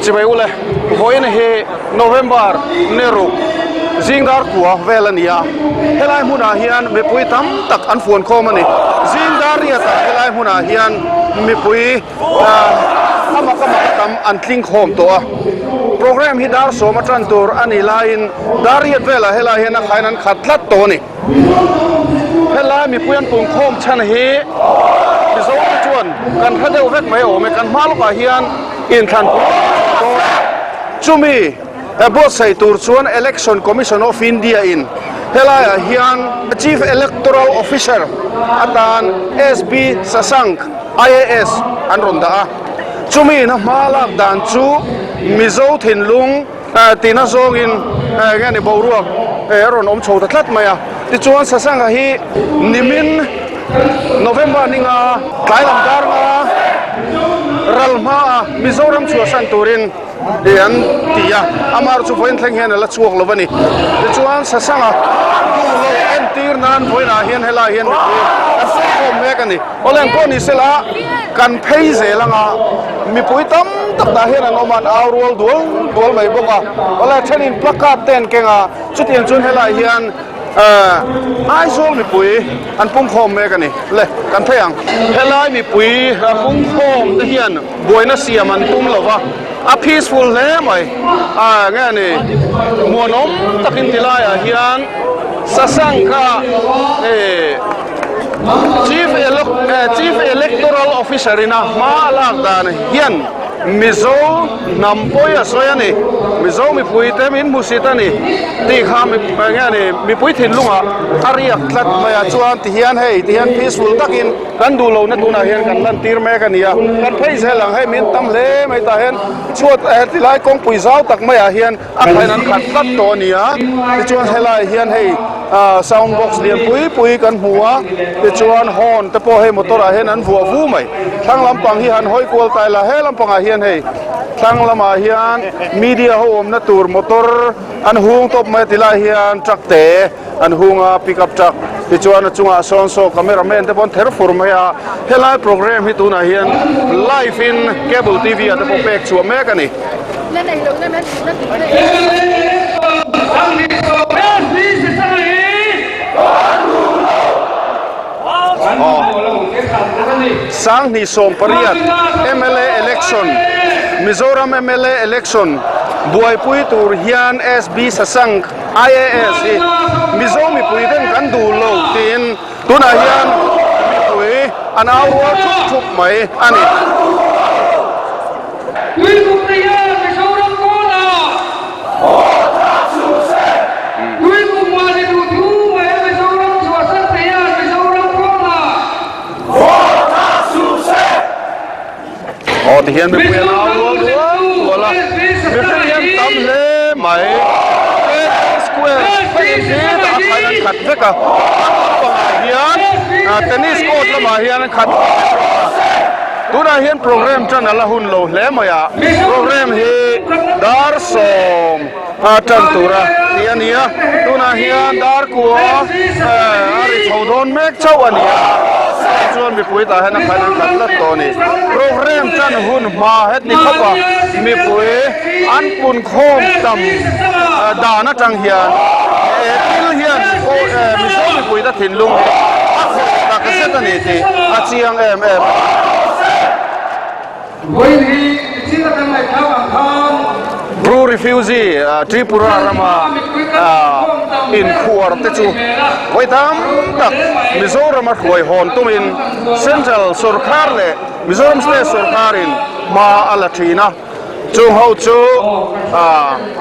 Chibai ule, vawiin hi November ni ruk zing dar kua vel a ni a, helai hmunah hian mipui tam tak an fuan khawm a ni. Zing dar riatah helai hmunah hian mipui a mak a mak a tam an tling khawm tawh a. Programme hi dar sawm a tan tur a nih laiin dar riat velah helai hian a khain an khat tlat tawh a ni. Helai mipui an pungkhawm chhan hi Mizote chuan kan hre deuh vek mai awm e, kan hma lawkah hian inthlan pui dawn a, chumi buatsaih tur chuan Election Commission of India in helaiah hian Chief Electoral Officer atan SB Sasank IAS an rawn dah a, chumi in a hma lak dan chu Mizo thinlung Tina zawngin enge ni boruak a rawn awm chho ta tlat mai a. Tichuan Sasanga hi nimin November ninga tlai lam dar nga ral hmaa Mizoram chhuahsan turin an ti a, amah chu vawiin thleng hian a la chhuak lo a ni. Tichuan Sasanga duh lo entir nan vawiinah hian helaiah hian mipui an fawm mek a ni. Awle ang pawh ni sela kan phei zel anga mipui tam tak dah hian an awm a, an au rual dual dual mai bawk a. Awle thenin placard te an keng a, chutiang chuan helaiah hian ehh Aizawl mipui an pungkhawm mek a ni. Le kan phei ang. Helai mipui pungkhawm te hian buaina siam an tum lo va, a peaceful hle mai. Ahh nge ni muanawm takin ti laiah hian Sasangka ehh. Chief Chief Electoral Officer ina hma a lak dan hian Mizo hnam pawi a sawi a ni, Mizo mipui te min hmusit a ni tih kha eng nge ni mipui thinlungah a riak tlat mai a, chuan ti hian hei ti hian peaceful takin kan duh lohna tunah hian kan lantir mek a ni a, kan phei zel ang hei min tam hle mai tah hian chhuat tilai kawngpui zau tak maiah hian A khain an khat tlat tawh a ni a, tichuan helaiah hian hei ah sound box lian pui pui kan hmu a, tichuan horn te pawh hei motor ah hian an vuah vu mai. Thlang lampang hi han hawi kual ta ila, he lampangah hian hei thlang lamah hian media ho awmna tur motor an hung tawp mai a ti lai hian truck te an hung a, pick up truck, tichuan a chungah sawn saw camera man te pawh an ther fur mai a, helai programme hi tunah hian live in cable T_V ah te pawh pek chhuah mek a ni. Sanghnih 18 mla election Mizoram mla election buaipui tur hian SB Sasank IAS hi Mizo mipui ten kan duh lo tiin tunah hian mipui an au rual thup thup mai a ni. Aw ti hian mipui an au rual rual rual a, mihring hi an tam hle mai. K square thlengin hi tah a khain an khat vek a, a lampangah hian tennis court lamah hian an khat vek bawk a. Tunah hian program tan a la hun lo hle mai a, program hi dar 10 a tan tura tih a ni a, tunah hian dar kua a ri chho dawn mek chauh a ni a, chuan mipui tah hian a khan an khat tlat tawh a ni. Program tan hun hma het ni khawp a, mipui an pun khawm tam dan atang hian he thil hian Mizo mipui ta thinlung hi a khawih tak zet a ni tih a chiang em em a ni. Bru refugee Tripura rama inkhuar te chu vawi tam tak Mizorama hruai hawn tumin Central sawrkar leh Mizoram State sawrkarin hma a la thin a. Chung ho chu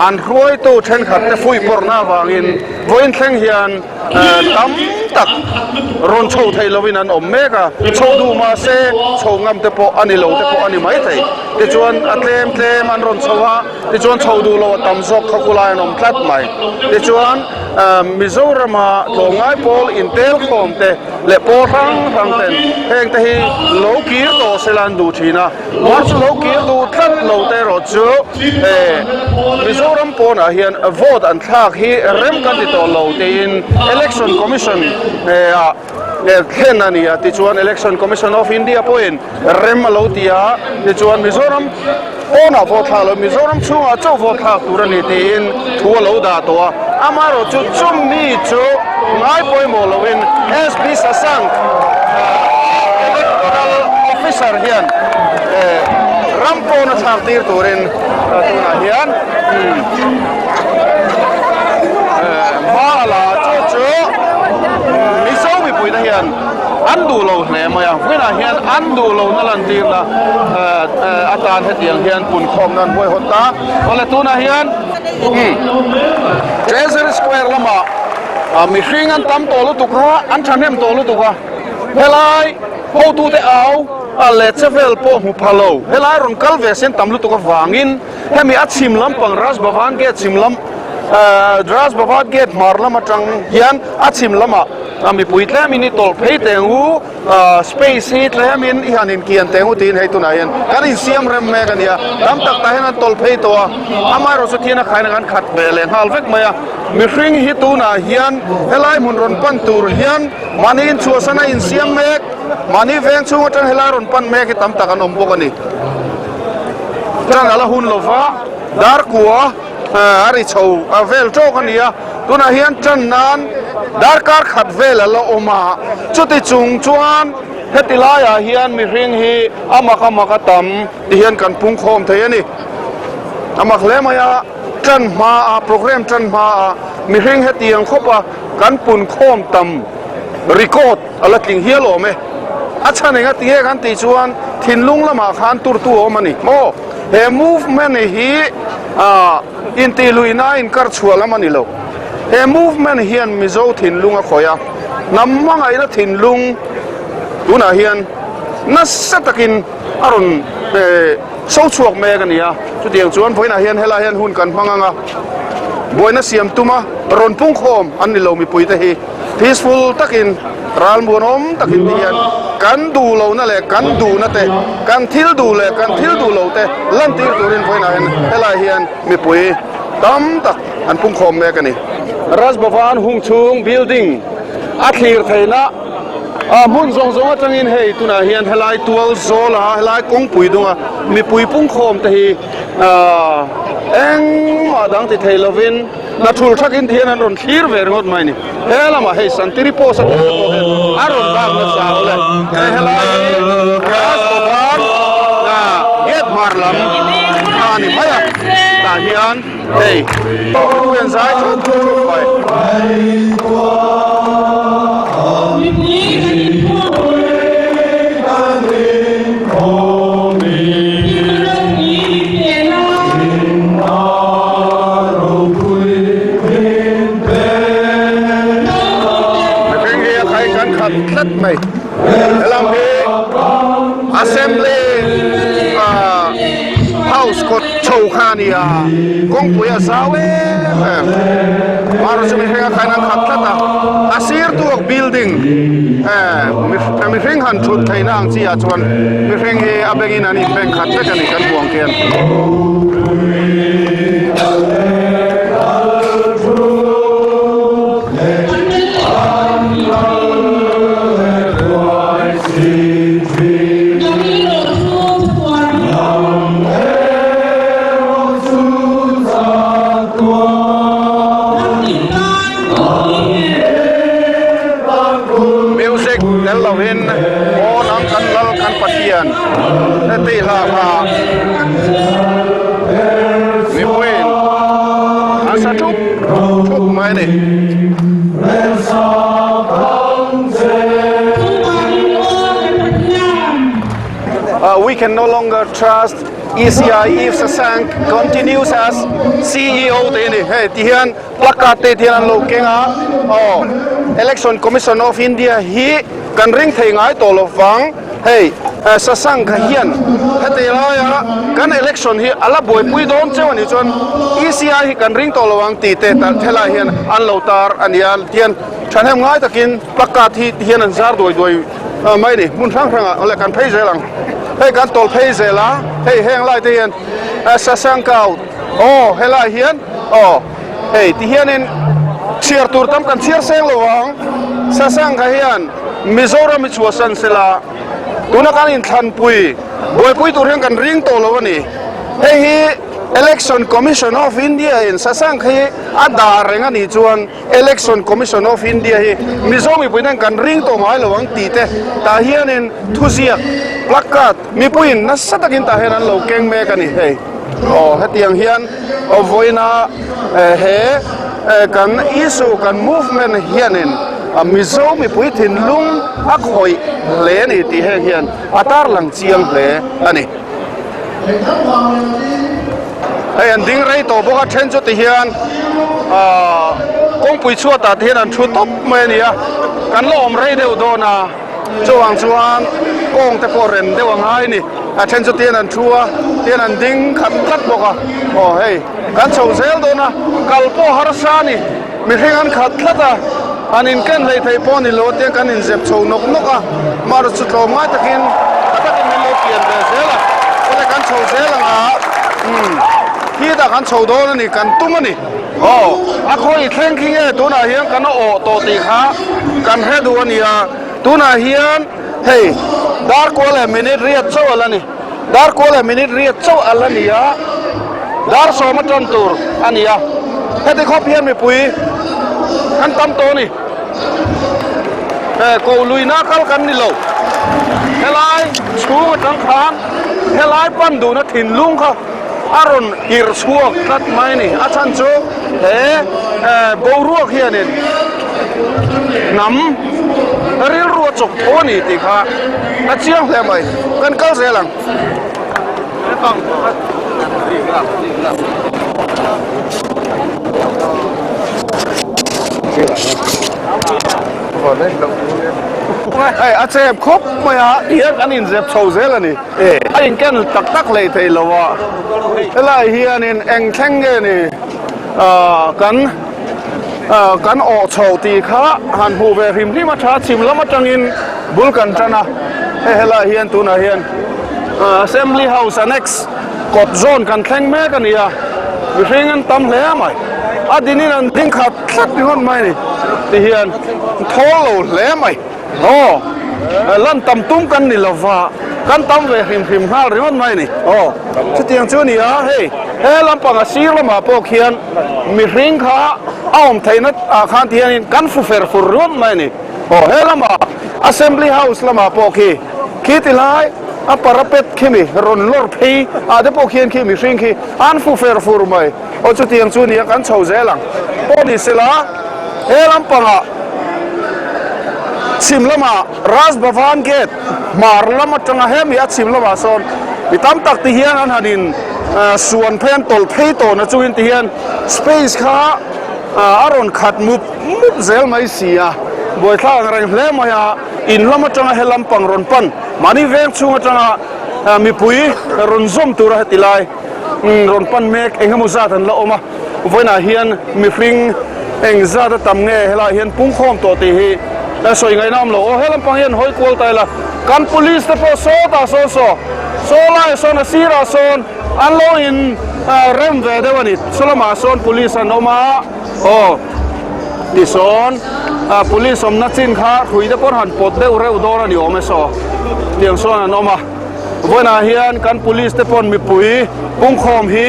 an hruaitu thenkhat te fuihpawrhna avangin vawiin thleng hian tam tak rawn chho thei lovin an awm mek a, chho duh mah se chho ngam te pawh a ni lo te pawh a ni mai thei. Tichuan a tlem tlem an rawn chho a, tichuan chho duh lo a tam zawk kha khulai an awm tlat mai. Tichuan Mizorama tlawmngai pawl intel khawm te leh pawl hrang hrang ten heng te hi lo kir tawh sela an duh thin a. Mar chu lo kir duh tlat lo te erawh chu Mizoram pawnah hian vote an thlak hi rem kan ti tawh lo tiin Election Commission. ah thlen a ni a tichuan Election Commission of India pawhin rem a lo ti a tichuan Mizoram pawnah vote thlak lo Mizoram chhungah chauh vote thlak tur a ni tiin thu a lo dah tawh a amaherawh chu chumi chu ngai pawimawh loin SP Sasank Electoral Officer hian ram pawn a thlak tir turin tunah hian hma a la chu chu Mizo mipuite hian an duh lo hle mai a vawiinah hian an duh lohna lantirna atan hetiang hian punkhawmna an huaihawt ta awle tunah hian Treasury Square lamah mihring an tam tawh lutuk a an thahnem tawh lutuk a helai hotute au leh che vel pawh hmu pha lo helai rawn kal ve sen tam lutuk avangin hemi a chhim lampang Raj Bhavan Gate chhim lam Raj Bhavan Gate hmar lam atang hian a chhim lamah mipui tlemin i tawlh phei teng u space hi tlemin i han inkian teng u tiin hei tunah hian kan insiam rem mek a nia tam tak tah hian an tawlh phei tawh a amaherawh chu thian a khain an khat ve leh nghal vek mai a mihring hi tunah hian helai hmun rawn pan tur hian mahni inchhuahsan a insiam mek mahni veng chhung atang helai rawn pan mek hi tam tak an awm bawk a ni tan a la hun lova dar kua a ri chho a vel tawk a ni a tunah hian tan nan darkar khat vel a la awm a chuti chung chuan heti laiah hian mihring hi a mak a mak a tam ti hian kan pung khawm thei a ni a mak hle mai a tan hma a program tan hma a mihring hetiang khawp a kan pun khawm tam record a la tling hial awm e a chhan eng a ti nge kan tih chuan thinlung lamah khan turtu a awm a ni maw he movement hi ah intihluihna a inkar chhuah lam a ni lo. He movement hian Mizo thinlung a khawih a, hnam hmangaihna thinlung tunah hian nasa takin a rawn so chhuak mek a ni a. Chutiang chuan vawiinah hian helai hian hun kan hmang ang a, buaina siam tuma rawn pungkhawm an ni lo mipuite hi. Peaceful takin, ralmuanawm takin ti hian kan duh lohna leh kan duhna te, kan thil duh leh kan thil duh lo te lantir turin vawiinah hian helai hian mipui tam tak an pungkhawm mek a ni. Raj Bhavan hung chhung building a thlir theihna hmun zawng zawng atangin hei tunah hian helai tual zawla helai kawngpui dunga mipui pungkhawm te hi engmah dang ti thei lovin Hna thul thakin ti hian an rawn thlir ve ringawt mai a ni. He lamah hei Santiri post a tih te pawh hian a rawn bak nasa aw le. Hei helai hi Raj Bhavan gate hmar lam kha a ni mai a. Tah hian hei mipui an zai thup thup mai. Mihring hi a khai kan khat tlat mai helam hi assembly house kawt chho kha a ni a kawngpui a zau em em amaherawhchu chu mihring a khain an khat tlat a a sir tuak building mihring han thut theihna ang chi ah chuan mihring hi a bengin an inbeng khat vek a ni kan hmu ang khian. Music tel lovin aw nang kan lal kan Pathian heti hla kha mipuiin an sa thup thup mai a ni. We can no longer trust ECI if Sasank continues as CEO te a ni hei ti hian Placard te hian an lo keng a, aw Election Commission of India hi kan ring thei ngai tawh lo vang, hei Shashank hian heti laia kan election hi a la buaipui dawn cheu a nih chuan ECI hi kan ring tawh lo ang tih te helai hian an lo tar a nia tihian thahnem ngai takin placard hi tihian an zar duai duai mai a ni hmun hrang hrangah awle kan phei zel ang hei kan tawlh phei zel a hei heng lai te hian Shashank out aw helai hian aw. Hei ti hianin chhiar tur tam kan chhiar seng lo ang. Sasangkha hian Mizoram hi chhuahsan sela tuna kan inthlanpui buaipui tur hian kan ring tawh lo a ni. Hei hi Election Commission of India in Sasangkha hi a dah reng a nih chuan Election Commission of India hi Mizo mipui ten kan ring tawh ngai lo ang tih te tah hianin thuziak, placard, mipuiin nasa takin tah hian an lo keng mek a ni hei. Aw hetiang hian vawiina he kan issue kan movement hianin Mizo mipui thinlung a khawih hle a ni tih heng hian a tarlang chiang hle a ni. Hei an ding rei tawh bawk a then chu ti hian ahh kawngpui chhuatah te hian an thu tawp mai a ni a kan la awm rei deuh dawn a chuvang chuan kawng te pawh rem deuh a ngai a ni a then chu ti hian an thu a ti hian an ding khat tlat bawk a aw hei kan chho zel dawn a kal pawh harsa a ni mihring an khat tlat a an inken hlei theih pawh a ni lo a tiang kan inzep chho nawk nawk a mahrawh chu tlawm ngai takin tha takin min lo pian ve zel a awle kan chho zel ang a umm khitah kan chho dawn a ni kan tum a ni aw a khawi thleng khi nge tunah hian kan awh tawh tih kha kan hre duh a ni a tunah hian hei dar kual leh minute riat chauh a la ni dar kual leh minute riat chauh a la ni a dar sawm atan tur a ni a heti khawp hian mipui kan tam tawh a ni he ko luina kal kan ni lo helai chhung atang khan helai pan duhna thinlung kha a rawn irh chhuak tlat mai a ni a chhan chu he boruak hianin hnam rilru a chawk tho a ni tih kha a chiang hle mai kan kal zel ang. Hei a chep khawp mai a tihian kan inzep chho zel a ni a inken tak tak hlei thei lo a helai hianin eng thleng nge ni ah kan ah kan awh chho tih kha han hmuh ve hrim hrim a tha chhim lam atangin bul kan tan a hei helai hian tunah hian Assembly House Annex kawt zawn kan thleng mek a ni a, mihring an tam hle mai. A dinin an ding khat tlat ringawt mai a ni ti hian thawl lo hle mai. Aw, lan tam tum kan ni lova, kan tam ve hrim hrim nghal ringawt mai a ni. Aw, chutiang chu a ni a, hei he lampang a sir lamah pawh khian mihring kha a awm theihna ah khan ti hianin kan fu fer fur ringawt mai a ni. Aw, he lamah Assembly House lamah pawh khi Khi ti lai a parapet khi mi rawn lawr phei ah te pawh khian khi mihring khi an fu fer fur mai. Aw chutiang chu nia kan chho zel ang. Pawh ni sela he lampangah chhim lamah Raj Bhavan Gate hmar lam atanga hemi a chhim lamah sawn mi tam tak ti hian an han in suan phei an tawlh phei tawh na chungin ti hian space kha a rawn khat mup mup zel mai si a, buaithlak ang reng hle mai a. In lam atanga he lampang rawn pan, mahni veng chhung atanga mipui rawn zawm tura heti lai rawn pan mek eng emaw zat an la awm a, vawiinah hian mihring eng zat a tam nge helaiah hian pungkhawm tawh tih hi sawi ngaihna awm lo. Aw he lampang hian hawi kual ta ila, kan police te pawh sawtah sawn saw, saw laiah sawn a sirah sawn an lo in rem ve deuh a ni, saw lamah sawn police an awm a. Aw tisawn police awmna chin kha hrui te pawh han pawt deuh reuh dawn a ni awm e saw tiang sawn an awm a vawiinah hian kan police te pawn mipui pungkhawm hi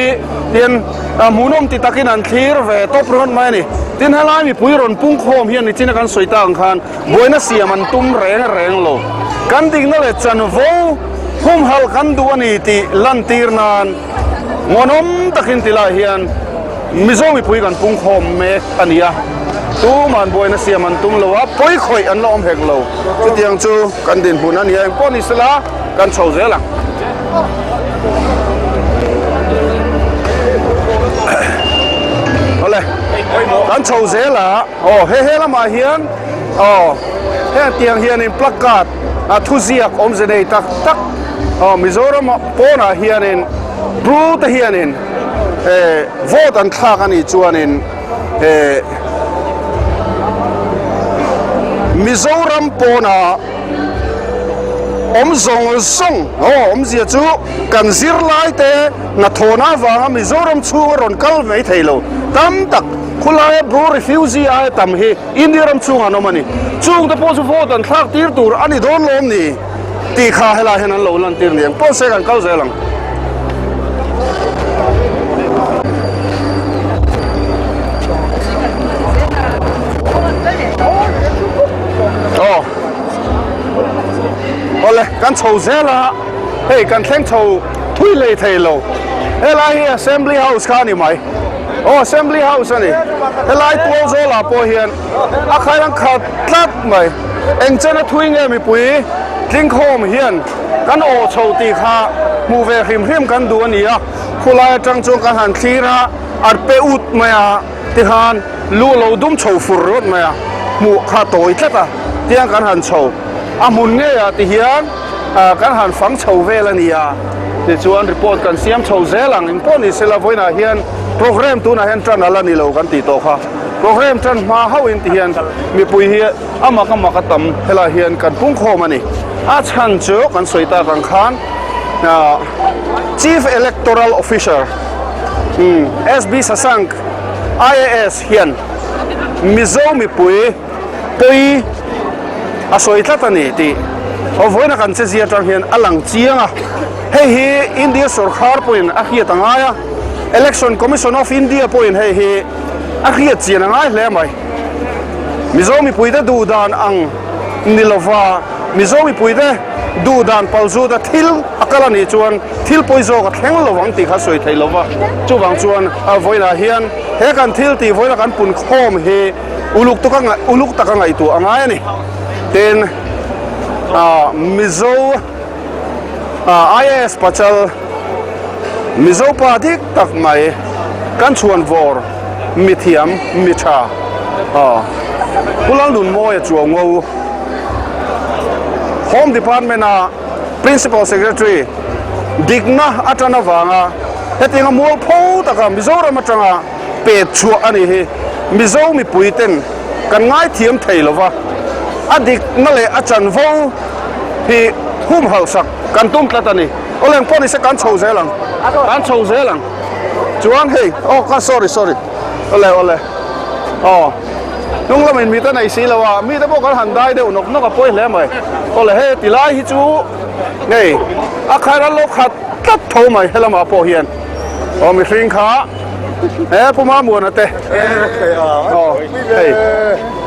tin hmuhnawm ti takin an thlir ve tawp ringawt mai a ni tin helai mipui rawn pungkhawm hian nichina kan sawi tak ang khan buaina siam an tum reng reng lo kan dikna leh chanvo humhalh kan duh a ni tih lantir nan Muanawm takin ti lai hian Mizo mipui kan pungkhawm mek a ni a, tuman buaina siam an tum lo a, pawi khawih an la awm hek lo. Chutiang chu kan dinhmun a ni a, engpawh ni sela kan chho zel ang. Awle, kan chho zel a, aw he he lamah hian aw heng tiang hianin placard a thuziak awmze nei tak tak aw Mizoram pawnah hianin Bru te hianin eh vote an thlak a nih chuanin eh Mizoram pawnah. awm zawng zawng aw awmzia chu kan zirlai te hnathawhna avanga Mizoram chhunga rawn kal mai thei lo tam tak khulaia Bru refugee aia tam hi India ram chhungah an awm a ni. Chungte pawh chu vote an thlak tir tur a ni dawn lawm ni tih kha helai hian an lo lantir ni ang pawh se kan kal zel ang. Aw awle kan chho zel a hei kan thleng chho thui lei thei lo helai hi assembly house kha a ni mai aw assembly house a ni helai tual zawlah pawh hian a khailang khat tlat mai eng chena thui nge mipui tlingkhawm hian kan aw chho tih kha hmuh ve hrim hrim kan duh a ni a khulai atang chuan kan han thlir a ar pe ut mai a tikhan lu lo dum chho fur rawt mai a hmuh kha tawi tlat a tiang kan han chho a hmun ngei ah ti hian ah kan han fang chho vel a ni a tichuan report kan siam chho zel ang engpawh ni sela vawiinah hian programme tunah hian tan ala ni lo kan tih tawh kha programme tan hma hauh in ti hian mipui hi a mak a mak a tam helaiah hian kan pungkhawm a ni a chhan chu kan sawi tak ang khan ah chief electoral officer umm S B Sasank I_A_S hian Mizo mipui pawi a sawi tlat a ni tih aw vawiina kan che zia atang hian a lang chiang a hei hi India sawrkhar pawhin a hriat a ngai a Election Commission of India pawhin hei hi a hriat chian a ngai hle mai Mizo mipuite duh dan ang ni lova Mizo mipuite duh dan pal zuta thil a kal a nih chuan thil pawi zawk a thleng lo ang tih kha sawi thei lova chuvang chuan vawiinah hian he kan thil tih vawiina kan pun khawm hi uluk taka uluk taka ngaihtuah a ngai a ni. Tin, ah Mizo ah IAS Pachal Mizo pa dik tak mai kan chhuan vawr mithiam mi tha ah Pu Lalnunmawia Chuaungo Home Department a Principal Secretary dikna atan avanga hetianga mualpho taka Mizoram atanga pek chhuah a nih hi. Mizo mipui ten kan ngaithiam thei lo va, a dikna leh a chanvo hi humhalh sak kan tum tlat a ni. Aw leng pawh nise kan chho zel ang, kan chho zel ang. Chuan hei, aw ka sorry sorry, awle awle, aw hnung lamin mite nei si lo a, mite pawh kan han dai deuh nawk nawk a pawi hle mai. Awle hei tilai hi chu hei a khairal lo khat tlat tho mai helamah pawh hian. Aw mihring kha he Pu Mamuana te aw hei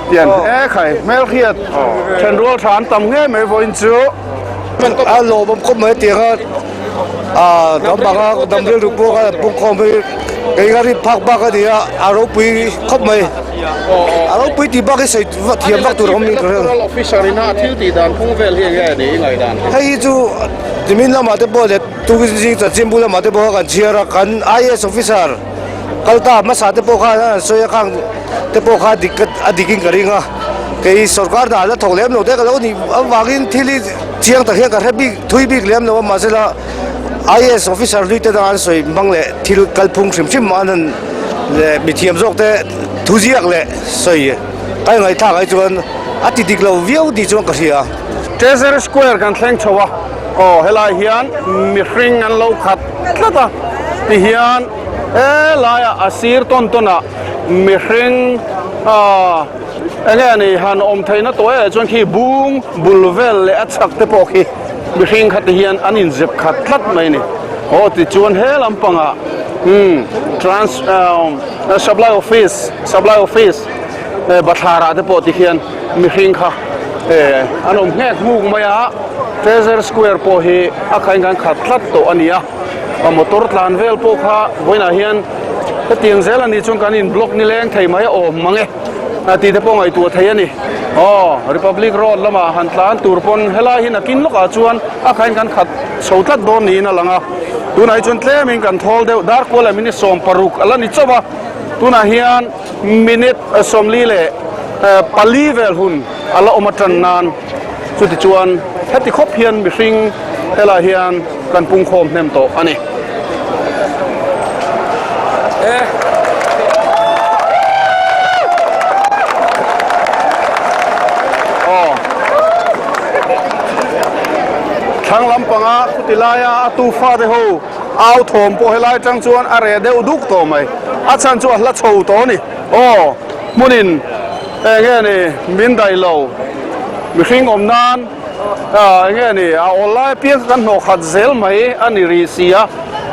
tian e khai hmel hriat then rual tha an tam ngei mai vawiin chu. A lawmawm khawp mai tiang a ah dam anga dam rilru pawh kha pung khawm hi kei ka rin phak bak a ni a a ropui khawp mai a ropui tih bak hi sawi thiam vak tur a awm in ka hria. Electoral officer ina a thil tih dan phung vel hi enge a nih i ngaihdan? Hei hi chu timin lamah te pawh let Tukin chanchin bul lamah te pawh kha kan chhiar a, kan IAS officer kal ta hmasa te pawh khan an sawi a, khang te pawh kha dik a dikin ka ring a, kei sorkar dah la thawk lem lo te ka lo nih avangin thil hi chiang tak hian ka hre bik thui bik lem lo a, mahsela IAS officer hlui te dang an sawi hmang leh thil kalphung hrim hrim an han leh mithiam zawk te thuziak leh sawi ka ingaihthlak ai chuan a ti dik lo viau tih chuan ka hria. Treasury Square kan thleng chho a. Aw helai hian mihring an lo khat tlat a tihian helaiah a sir tawn tawn ah mihring ah enge a ni han awm theihna tawh eh chuan khi bung bul vel leh a chhak te pawh khi mihring kha tihian an inzep khat tlat mai a ni aw tichuan he lampangah umm trans ah supply office supply office bathlar ah te pawh tihian. Mihring kha eh an awm nghek nghuk mai a, Treasure Square pawh hi a khain khan khat tlat tawh a ni a, a motor tlan vel pawh kha vawiinah hian hetiang zel a nih chuan kan in block nileng thei mai a awm mang e tih te pawh ngaihtuah thei a ni. Aw Republic Road lamah han tlan tur pawn helai hi nakin lawkah chuan a khain kan khat chho tlat dawn niin a lang a, tunah hi chuan tlemin kan thawl deuh darkual leh minute 16 a la ni chauh a, tunah hian Minute 40 leh pali vel hun a la awm atan nan chuti chuan heti khawp hian mihring helaiah hian kan pungkhawm hnem tawh a ni. Aw. Thlang lampanga khuti laia a tu fate ho au thawm pawh helai atang chuan a reh deuh duk tawh mai. A chhan chu a hla chho tawh a ni. Aw, hmunin eng nge ni min daih lo. Mihring awm nan eng nge ni a awl lai apiang kha kan hnawh khat zel mai a ni rih si a.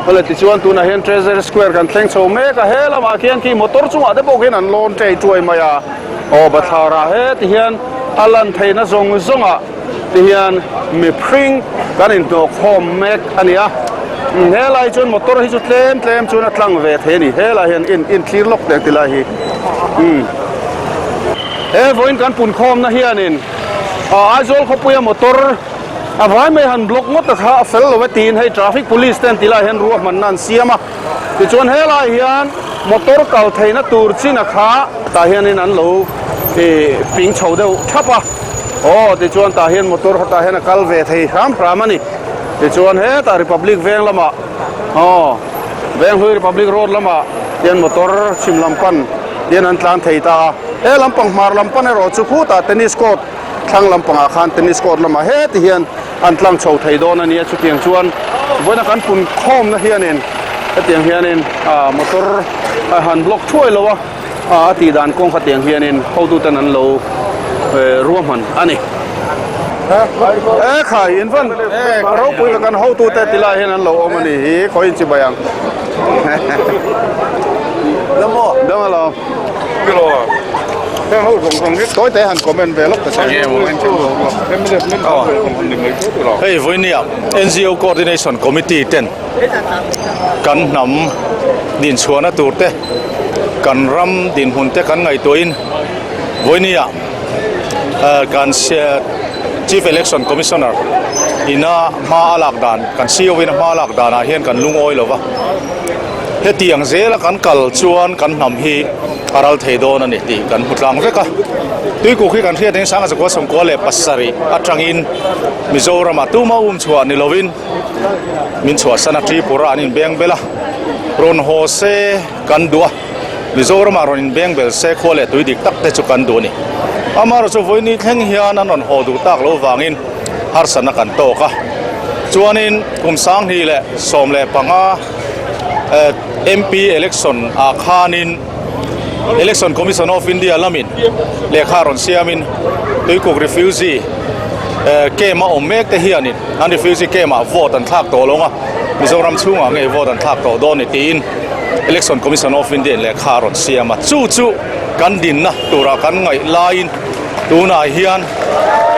Awle tichuan tunah hian Treasury Square kan thleng chho mek a, he lamah khian khi motor chungah te pawh khian an lawn ṭei ṭuai mai a. Aw bathlarah heti hian a lan theihna zawng zawngah tihian mihring kan inhnawhkhawm mek a ni a. Helai chuan motor hi chu tlem tlem chuan a tlang ve thei a ni. Helai hian in inthlir lawk teh tilai hi. Umm. He vawiin kan punkhawmna hianin Aizawl khawpuia motor a vai mai han block ngawt a kha a fel lo e tiin hei traffic police te an ti lai hian ruahmanna an siam a. Tichuan helai hian motor kal theihna tur chin a kha tah hianin an lo ih ping chho deuh thap a. Aw tichuan tah hian motor kha tah hian a kal ve thei hram hram a ni. Tichuan hetah Republic veng lamah aw Venghlui Republic road lamah hian motor chhim lam pan hian an tlan thei ta a. He lampang hmar lam pan erawh chu khutah tennis court thlang lampangah khan tennis court lamah heti hian an tlang chho thei dawn a nia chutiang chuan vawiina kan pun khawmna hianin hetiang hianin ah motor a han block thuai lo a ah a tih dan kawng kha tiang hianin hotuten an lo eh ruahman a ni. E khai in van ropui ka kan hotute ti lai hian an lo awm a ni hi khawiin chibai ang. Dam alawm. Tawi te han comment ve lawk ta che. Hei vawinia NGO Coordination Committee ten kan hnam dinchhuahna tur te kan ram dinhmun te kan ngaihtuahin vawinia kan Chief Election Commissioner ina hma a lak dan kan CO ina hma a lak danah hian kan lungawi lova. Hetiang zela kan kal chuan kan hnam hi a ral thei dawn a ni tih kan hmu tlang vek a. Tuikuk hi kan hriat eng sanga zakua sawmkua leh pasarih atangin Mizoramah tuma um chhuah ni lovin min chhuahsan a, Tripura an inbeng bel a, rawn haw se kan duh a, Mizoramah rawn inbeng bel se khua leh tui dik tak te chu kan duh a ni. Amaherawhchu vawiin ni thleng hian an rawn haw duh tak lo vangin harsatna kan tawk a. Chuanin kum sanghnih leh 15 MP election ah khanin Election Commission of India lamin lehkha rawn siamin Tuikuk refugee camp a awm mek te hianin an refugee camp ah vote an thlak tawh lo a, Mizoram chhungah ngei vote an thlak tawh dawn ni tiin Election Commission of India in lehkha a rawn siam a, chu chu kan dinna tura kan ngaih laiin tunah hian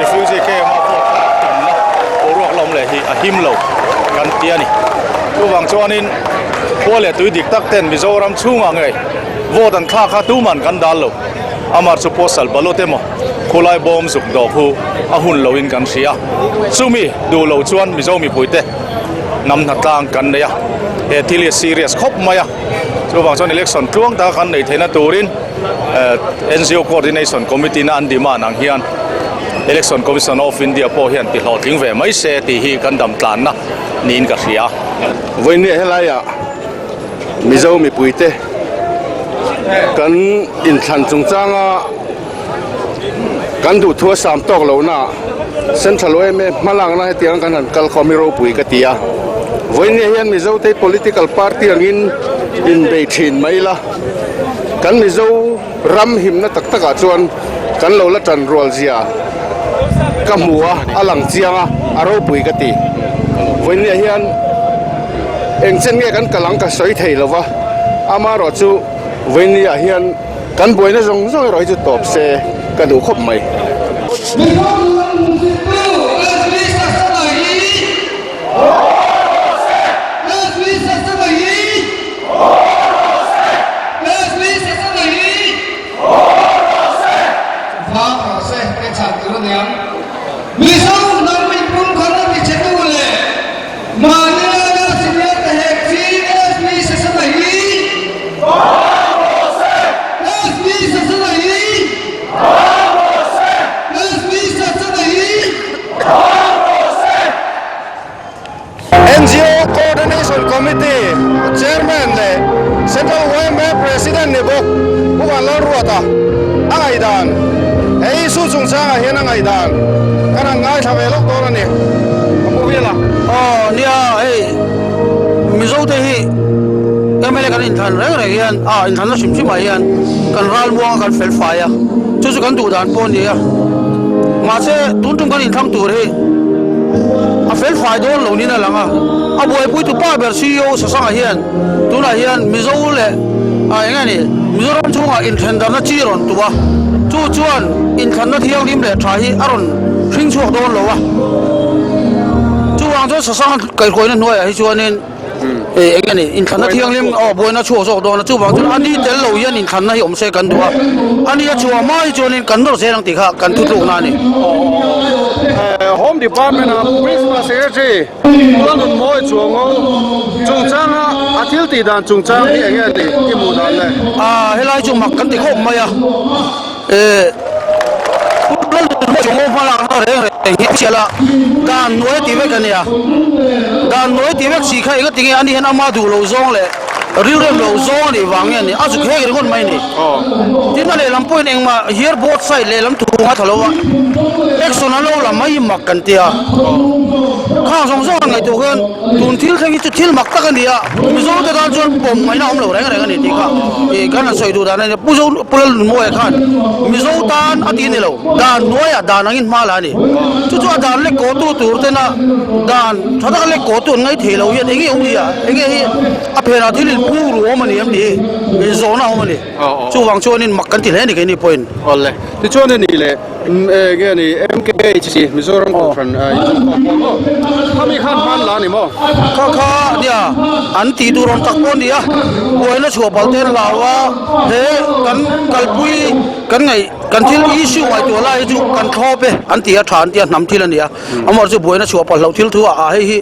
refugee camp a vote thlak tumna boruak la awm leh hi a him lo kan ti a ni. Chuvang chuanin khua leh tui dik tak ten Mizoram chhungah ngei vote an thlak kha tuman kan dal lo. Amar chu postal ballot emaw khulai bawm zuk dawh khu a hun loin kan hria. Chumi duh lo chuan Mizo mipuite hnam hnatlang kan nei a, he thil hi a serious khawp mai a. Chuvang chuan election tluang taka kan neih theihna turin NGO Coordination Committee na an demand ang hian Election Commission of India pawh hian ti hlawhtling ve mai se tih hi kan dam tlanna niin ka hria. Vawinia helaiah Mizo mipuite kan inthlan chungchanga kan duhthu a sam tawk lohna Central yma hmalakna hetiang kan han kal khawm hi ropui ka ti a. Vawinia hian Mizote political party angin inbei thin mai ila. Kan Mizo ram himna tak takah chuan kan lo la tan rual zia ka hmu a, a lang chiang a, a ropui ka ti. Vawinia hian eng chen nge kan kal ang ka sawi thei lo va, amaherawh chu vawinia hian kan buaina zawng zawng erawh hi chu tawp se ka duh khawp mai. NGO Coordination Committee Chairman leh Central yma President ni bawk Pu Vanlalruata a ngaihdan he issue chungchangah hian a ngaihdan kan han ngaithla ve lawk dawn a ni. Pu Vela. Aw nia hei Mizo te hi MLA kan inthlan reng reng hian a inthlanna hrim hrim ah hian kan ral muang a kan fel fai a chu chu kan duh dan pawh a ni a mahse tun tum kan inthlang tur hi a fel fai dawn lo niin a lang a a buaipui tu pa ber CEO Sasanga hian tunah hian Mizo leh a eng nge ni Mizoram chhungah inthendarna chi rawn tu a chu chuan inthlanna thianghlim leh tha hi a rawn hring chhuak dawn lo a chuvang chuan Sasanga kaihhruaina hnuaiah hi chuanin ih eng nge ni inthlanna thianghlim aw buaina chhuak zawk dawn a chuvang chuan a ni tel lo hian inthlanna hi awm se kan duh a a ni a chhuah hma hi chuanin kan nawr zel ang tih kha kan thutlukna a ni. Home Department a Principal Secretary Tualnun mawi chuango chungchanga a thil tih dan chungchang hi enge ni i hmuh dan le? Aaa helai chu mak kan ti khawp mai a, eh Tualnun mawi chuango hma lakna reng reng hi a chhiat a, dan nuai ti vek a nia, dan nuai ti vek si kha enga tinge ani hian ama duh lo zawng leh rilrem lo zawng a nih vang nge ni, a zuk hek ringawt mai a ni. Tin a lehlam pawhin engmah here both side lehlam thu a tha lo a, action an lo la mai mak kan ti a. Khang zawng zawng an ngaihtuah hian tun thil thleng hi chu thil mak tak a ni a, Mizo te tan chuan pawm ngaihna a awm lo reng reng a ni tih kha ih kan han sawi duh dan a ni. Pu Zo Pu Lalnunmawia khan Mizo tan a ti a ni lo, dan hnuaiah dan angin hma la a ni. Chu chu a dan lek kawhtu tur tena dan tha taka lek kawhtu an ngaithei lo hian enge awm zia enge hi A phenah thil in pu ru awm a ni em tih hi zawhna a awm a ni. Chuvang chuanin mak kan ti hle a ni keini pawhin. Awle. Tichuan a ni le enge a ni MKHC Mizoram Kohhran inzawmkhawm pawh maw? Khami khan hman la a ni maw? Kha kha nia an tih tur awm tak pawh a ni a, buaina chhuah palh te an hlau a, he kan kalpui kan ngaih kan thil issue ngaihtuah lai hi chu kan thlawp e an ti a, tha an ti a, hnam thil a ni a. Amaherawhchu chu buaina chhuah palh loh thil thu ah hei hi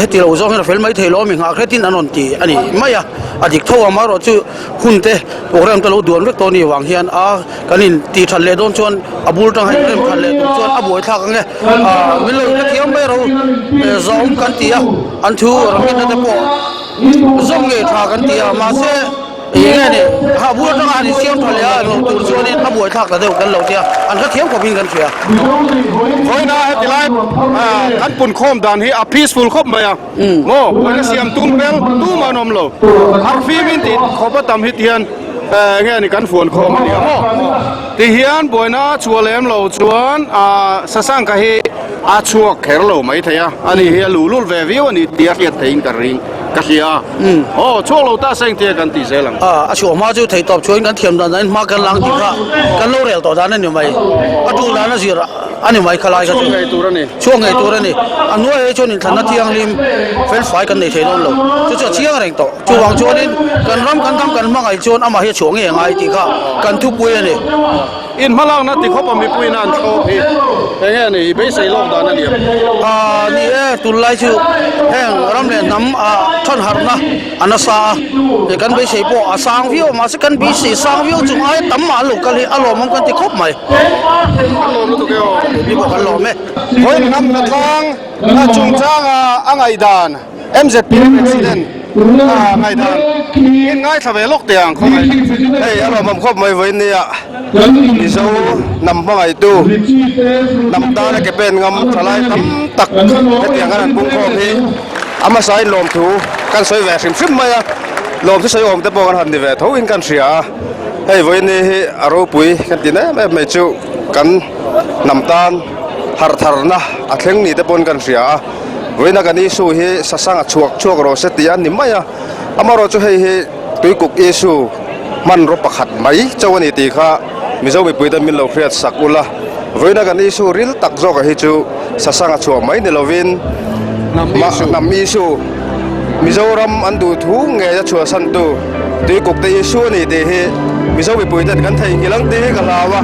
heti lo zawng hian a fel mai thei lo a mi nghah hretin an rawn ti a ni mai a, a dik tho a amaherawhchu chu hun te program te lo duan vek tawh a nih vang hian a kan in tih that leh dawn chuan a bul tang hian rem that leh tur chuan a buai thlak ang e ah min lo hrethiam mai ro zawm kan ti a an thu ramhitna te pawh zawm ngei tha kan ti a mahse. Ih nge ni, ha bul atanga han insiam tha leh a eng lo tur chuanin a buaithlak ta deuh kan lo tia, an hrethiam khawpin kan hria. Vawiina heti lai kan punkhawm dan hi a peaceful khawp mai a, maw buaina siam tum hmel tumah an awm lo, harhfimin tih khawp a tam hi tihian nge ni kan fuan khawm a nia maw, tihian buaina a chhuah lem lo chuan Sasangka hi a chhuak kher lo maithei a, ani hi a luhlul ve viau a ni tih a hriat theihin ka ring. Ka hria a, aw chhuak lo ta seng tia kan tih zel ang. A chhuah hma chu theihtawp chuan kan thiam dan danin hma kan lang tih kha kan lo rel tawh dan a ni mai. A tul dan a zir a ni mai khalai kha chu. Chhuak ngei tur a ni. Chhuak ngei tur a ni. A hnuai hi chuan inthlanna thianghlim fel fai kan nei thei dawn lo. Chu chu a chiang reng tawh. Chuvang chuanin kan ram kan dam kan hmangaih chuan amah hi a chhuah ngei a ngai tih kha kan thupui a ni. In hmalakna ti khawpa mipuiin an thlawp hi eng nge ni i beisei lawk dan a ni ang? Aaa ni e, tunlai chu heng ram leh hnam a thawnharhna a nasa a, ih kan beisei pawh a sang viau a, mahse kan beisei sang viau chung aia tam mah an lo kal hi a lawmawm kan ti khawp mai. Kan lawm lutuk e aw. Ni pawh kan lawm e. Vawiin hnam hnatlang chungchanga a ngaihdan. MZP President a ngaihdan in ngaithla ve lawk teh ang khawngaih. Hei a lawmawm khawp mai vawiin nia Mizo hnam hmangaihtu hnam tana ke pen ngam thalai tam tak hetiang kan han pungkhawm hi a hmasain lawmthu kan sawi ve hrim hrim mai a, lawmthu sawi awm te pawh kan han ni ve tho in kan hria a, hei vawiin ni hi a ropui kan ti em em mai chu kan hnam tan harh tharna a thleng ni te pawn kan hria a. Vawiina kan Isu hi sasanga chhuak chhuak rawh se tih a ni mai a, amaherawh chu hei hi Tuikuk Isu hmanraw pakhat mai chauh a ni tih kha Mizo mipuite min lo hriat sak ula. Vawiina kan Isu ril tak zawka hi chu sasanga chhuah mai ni lovin Hnam Isu, Mizoram an duh thu ngei a chhuahsantu Tuikuk te Isu a ni tih hi Mizo mipuiten kan theihnghilh ang tih hi ka hlau a,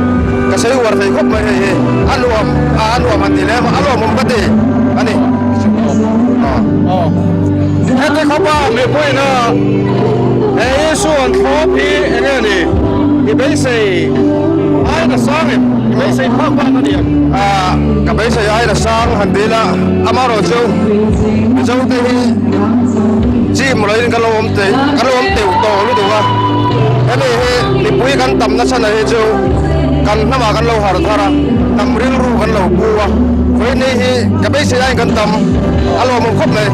ka sawi uar thei khawp mai hei hi a nuam a a nuam han ti lem a, a lawmawm ka ti a ni. Heti khawpa mipuiin a he Isu an thlawp hi eng nge ni i beisei aina sang em? I beisei phak bak a ni em? Ka beisei aina sang han ti ila amaherawh chu Mizo te hi chim loin kan lo awm teh kan lo awm teuh tawh lutuk a, hemi hi mipui kan tam nasa na hi chu kan hnamah kan lo harh thar a, hnam rilru kan lo pu a. Vawiin hi ka beisei aiin kan tam a lawmawm khawp mai.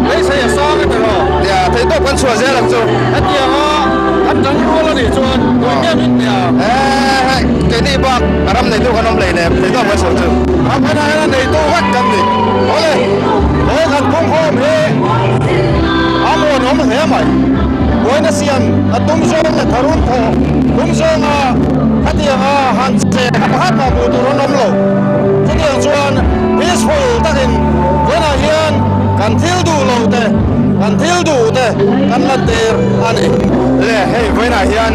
Beisei a sang a tiraw? Nia, theihtawp kan chhuah zel ang chu. Hetianga kan tang rual a nih chuan tui nge min nia? Ehe, keini bak a ram neitu kan awm hleinem, theihtawp kan chhuah chu. Ram henah hian a neitu vek kan ni. Awle, he kan pungkhawm hi a muanawm hle mai. Buaina siam a tum zawng leh tharun thawh tum zawnga khatianga han che kha pakhat mah hmuh tur an awm lo. Chutiang chuan peaceful takin vawiinah hian kan thil duh lo te, kan thil duh te kan lantir a ni. Le hei vawiinah hian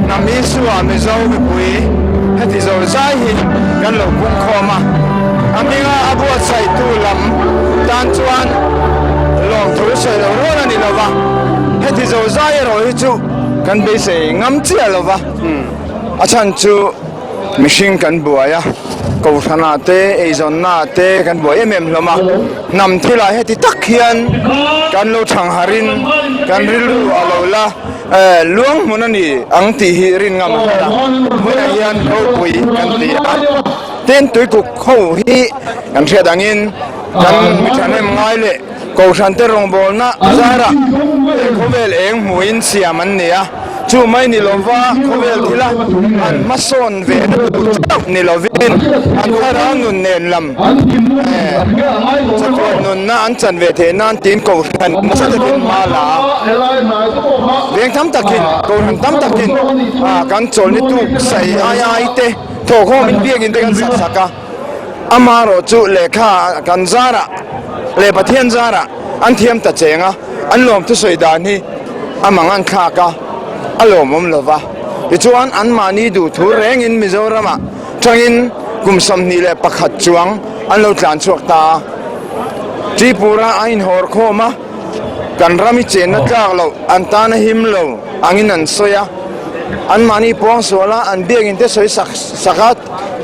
hnam Isua Mizo mipui heti zo zai hi kan lo pungkhawm a, a hminga a buatsaihtu lam tan chuan lawmthu sawi lo rual a ni lo va, heti zo zai erawh hi chu kan beisei ngam chiah lo va, a chhan chu mihring kan buai a, kohhranah te eizawnnaah te kan buai em em hlawm a, hnam thilah heti tak hian kan lo thangharin kan rilru a lo la luang hmun a ni ang tih hi rin ngam a hran a, hmunah hian ropui kan ti a. Tin, tuikuk ho hi kan hriat angin kan mi thahnem ngai leh Kohhran te rawngbawlna zarah he khawvel eng hmuhin siam an ni a, chu mai ni lova khawvel thila an hmasawn ve na tur chauh ni lovin an thlarau nun nen lam chatuan nunna an chan ve theih nan tiin Kohhran nasa takin hma la a, veng tam takin Kohhran tam takin kan chawlhni tuk sai ai ai te Thawhkhawmin biakinn te kan sak sak a, amaherawh chu lehkha kan zarah leh Pathian zarah an thiam ta cheng a, an lawm thusawi dan hi a mang an thlak a, a lawmawm lo va. Tichuan anmahni duh thu rengin Mizoramah tangin kum 21 chuang an lo tlan chhuak ta a, Tripura a inhawr khawm a, kan ram i chenna tlak loh an tan a him lo angin an sawi a, anmahni puang sual a, an biakinn te sawi sak sak a,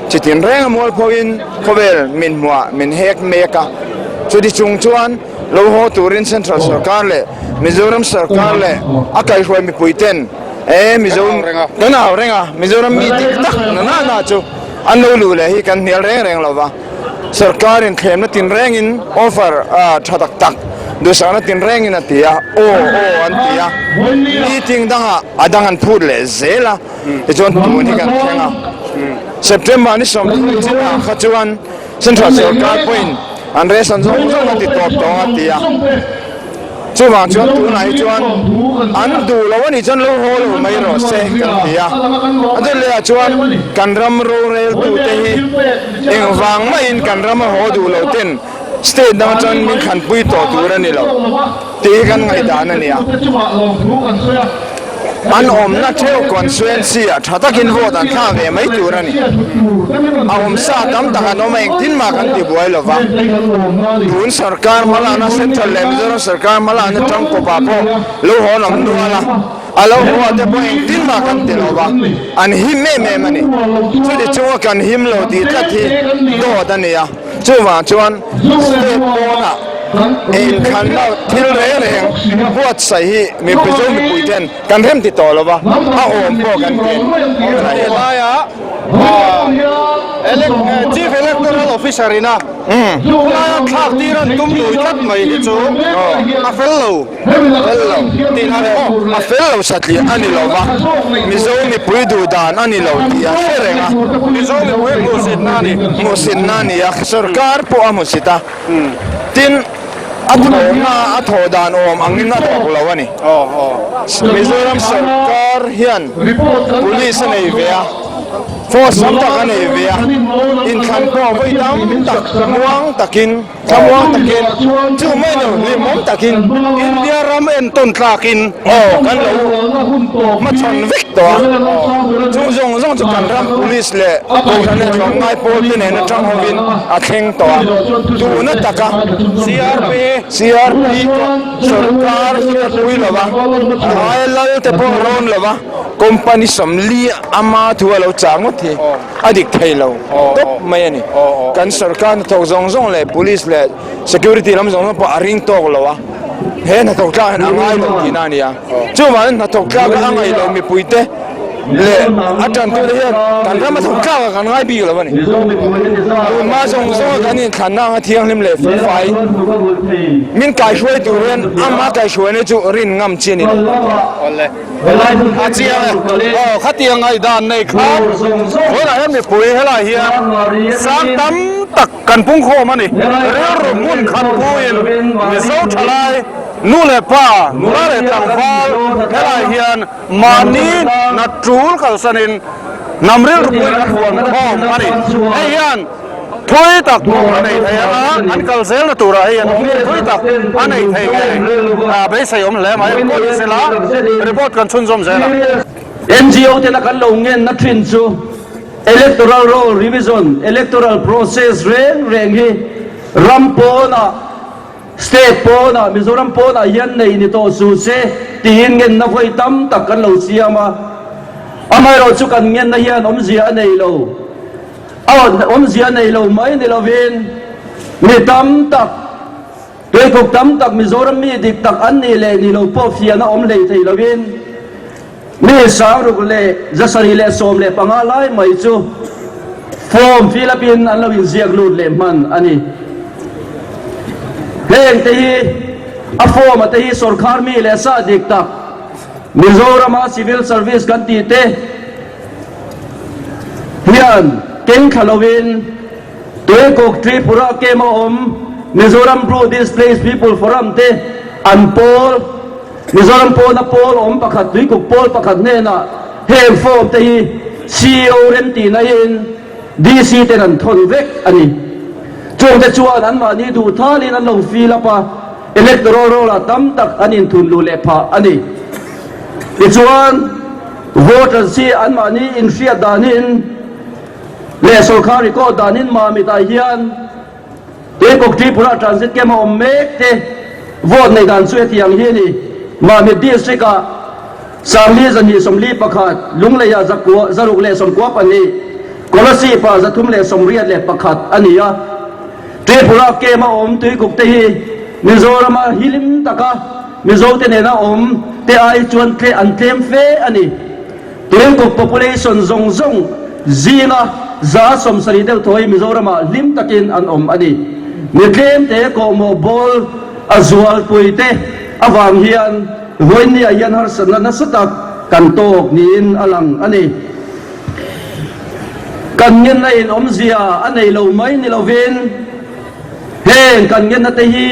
chitin reng a mualphoin khawvel min hmuah min hek mek a, chuti chung chuan lo haw turin Central Sorkar leh Mizoram Sorkar leh a kaihruai mipui ten e Mizo kan au reng a, Mizoram mi dik tak na na na chu an lo luh leh hi kan hnial reng reng lo va. Sorkarin thlemna tinrengin offer tha tak tak duhsakna tinrengin a ti a, aw aw an ti a, meeting dangah a dang an phut leh zel a, tichuan tun hi kan thleng a. September ni 30 chinah kha chuan Central sorkar pawhin an ration zawng zawng a ti tawp tawng a ti a. Chuvang chuan tunah hi chuan an duh lo a nih chuan lo haw lo mai rawh se kan ti a. A dawt lehah chuan kan ram roreltute hi engvang mahin kan ram a haw duh lo ten state dang chuan min thlanpui tawh tur a ni lo tih hi kan ngaihdan a ni a. An awmna theuh constituency ah tha takin vote an thlah ve mai tur a ni. A awmsa tam tak an awm a, engtin mah kan ti buai lo va. Tun sarkar hmalakna Central leh Mizoram sarkar hmalakna tangkawpah pawh lo hawn awm nual a, a lo haw ah te pawh engtin mah kan ti lo va, an him em em a ni. Chuti chunga kan him lo tih tlat hi dawt a ni a. Chuvang chuan state pawnah inthlanna thil reng reng buatsaih hi Mizo mipui ten kan rem ti tawh lo va, a awm pawh kan ti a ni. Helaia Chief Electoral Officer ina helaia thlak tir an tum lui tlat mai hi chu a fel lo. Fel lo tih na a fel lo satliah a ni lo va, Mizo mipui duh dan a ni lo tih a hre reng a. Mizo mipui hmuhsitna a ni. Hmuhsitna a ni a, sorkar pawh a hmusit a, tin a thawhna a thawh dan awm angin a thawk lo a ni. Mizoram sorkar hian police a nei ve a, force tam tak a nei ve a, inthlan pawh vawi tam tak muang takin, Thlamuang takin, chu mai lo hlimawm takin India ram entawn tlakin aw kan lo hmachhawn vek tawh a, chu zawng zawng chu kan ram police leh kohhran leh tlawmngai pawl te nen atang hovin a thleng tawh a, tuna taka CRP CRP sorkar hriatpui lova aia lal te pawh rawn lova company 40 ama thu a lo chah ngawt hi. A dik thei lo tawp mai a ni. Kan sorkar hnathawk zawng zawng leh police leh security lam zawng zawng pawh a ring tawk lo a, he hnathawk tlak hian a ngai lo tihna a ni a. Chuvangin hnathawk tlak a ngaih loh mipuite leh a tantute hian kan ram a thawk tlak ah kan ngai bik lo a ni. Tunhma zawng zawnga kan inthlanna anga thianghlim leh felfai min kaihruai tur hian ama kaihruaina chu rin ngam chi a ni lo. A chiang e. Aw khatiang ngaihdan nei khan tunah hian mipui helai hian sang tam tak kan pungkhawm a ni. Rilru hmun khat puiin Mizo thalai nu leh pa, nula leh tlangval helai hian mahni hna tul kalsanin hnam rilru puiin kan huan khawm a ni. Hei hian Thui tak a nei thei ang a, an kal zelna turah hian thui tak a nei thei ngei a beisei awm hle mai. Report ni sela, report kan chhunzawm zel ang. NGO tena kan lo ngenna thin chu Electoral Roll Revision, Electoral Process reng reng hi ram pawnah, State pawnah, Mizoram pawnah hian nei ni tawh su se tiin ngenna vawi tam tak kan lo siam a. Amaherawh chu kan ngenna hian awmzia a nei lo. A awmzia nei lo mai ni lovin mi tam tak, tuikhawk tam tak Mizoram mi dik tak an nih leh ni lo pawh fiahna awm hlei thei lovin mi sangruk leh 715 lai mai chu form fill up in an lo inziak lut leh hman a ni. Heng te hi a form a te hi sorkar mi leh sa dik tak Mizorama civil service kan tih te, Hian keng thla lovin Tuikuk Tripura camp a awm Mizoram Bru Displaced People Forum te an pawl Mizoram pawna pawl awm pakhat Tuikuk pawl pakhat hnenah heng form te hi CEO remtihnain DC ten an thawn vek a ni. Chungte chuan anmahni duh thalin an lo fill up a, Electoral roll ah tam tak an inthun luh leh phah a ni. Tichuan, voters hi anmahni inhriat danin leh sorkar record danin Mamit ah hian Tuikuk Tripura Transit Camp a awm mek te vote neih dan chu hetiang hi a ni. Mamit District ah Sangli 241, Lunglei ah zakua 612, Kolasib ah 381 a ni a. Tripura camp a awm Tuikuk te hi Mizorama hilim taka Mizo te nena awm te ai chuan tle an tlem fe a ni. Tuikuk population zawng zawng zinga 70% deuh thaw hi Mizoramah hlim takin an awm a ni. Mi tlem te kawhmawh bawl a zualpui te avang hian vawinia hian harsatna nasa tak kan tawk niin a lang a ni. Kan ngenna in awmzia a nei lo mai ni lovin heng kan ngenna te hi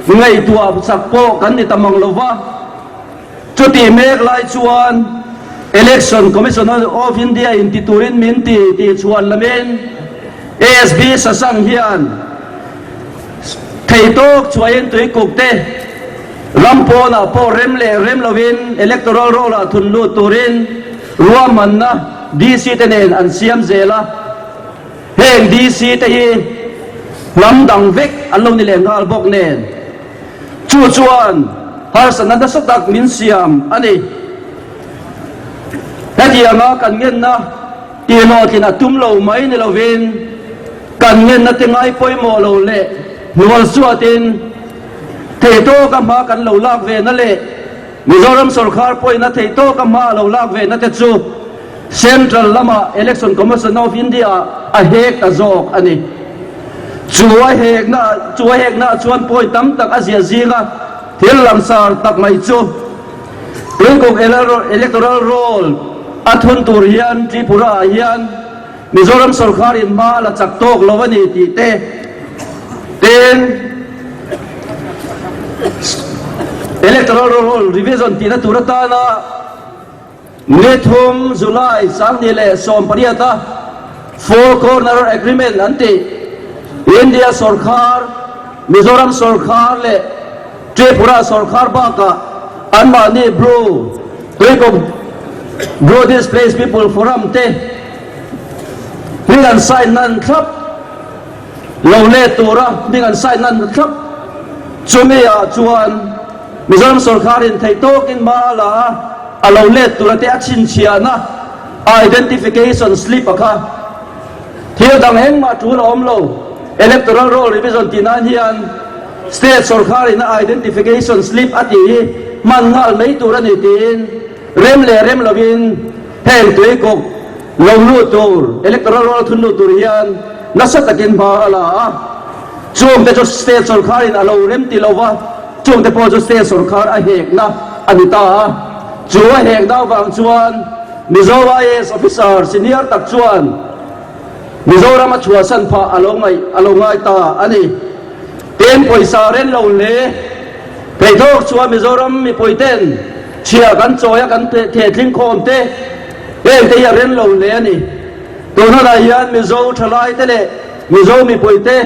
ngaihtuah chak pawh kan ni ta mang lo va. Chutih mek lai chuan Election Commission of India in ti turin min ti tih chhuan lamin ASB Sasang hian theitawk chhuahin tuikuk te Ram pawnah pawh rem leh rem lovin Electoral Roll-ah thun lut turin ruahmanna DC te nen an siam zel a. Heng DC te hi hnam dang vek an lo ni leh nghal bawk nen chu chuan harsatna nasa tak min siam a ni. Hetianga kan ngenna tihlawhtlin a tum lo mai ni lovin kan ngenna te ngai pawimawh lo leh hnual suatin, Theihtawka hma kan lo lak ve na leh Mizoram sorkar pawhina theihtawka hma a lo lak ve na te chu Central lama Election Commission of India ah a hek ta zawk a ni. Chu a hekna chu a hekna ah chuan pawi tam tak a ziah zinga thil langsar tak mai chu Tuikuk Electoral Roll a thun tur hian Tripura ah hian Mizoram sorkar in hma a la chak tawk lo a ni tih te tin Electoral Roll Revision tihna tur atana ni thum July 2018 a Four Corner Agreement an tih India sorkar, Mizoram sorkar leh Tripura sorkar bakah anmahni Bru Tuikum Bru Displaced People Forum te Hming an sign nan thlap lo let tura hming an sign nan thlap chumi ah chuan Mizoram sorkar in theih tawkin hma a la a, a lo let tura te a chhinchhiahna identification slip a kha thil dang engmah tul a awm lo. Electoral Roll Revision tih nan hian State sorkar in a identification slip a tih hi hman nghal mai tur a ni tiin rem leh rem lovin. Heng tuikuk lo lut tur, electoral roll thun lut tur hian nasa takin hma a la a. Chungte chu state sawrkharin a lo remti lo va, chungte pawh chu state sawrkhar a hekna a ni ta a. Chu a hekna avang chuan Mizo IAS officer senior tak chuan Mizoram a chhuahsan phah a lo ngaih a lo ngai ta a ni. Tin, pawisa ren lo hle theitawk chuan Mizoram mipuiten chhia kan chawi a kan thehtling khawm te heng te hi a ren lo hle a ni. Tun hunah hian Mizo thalai te leh Mizo mipui te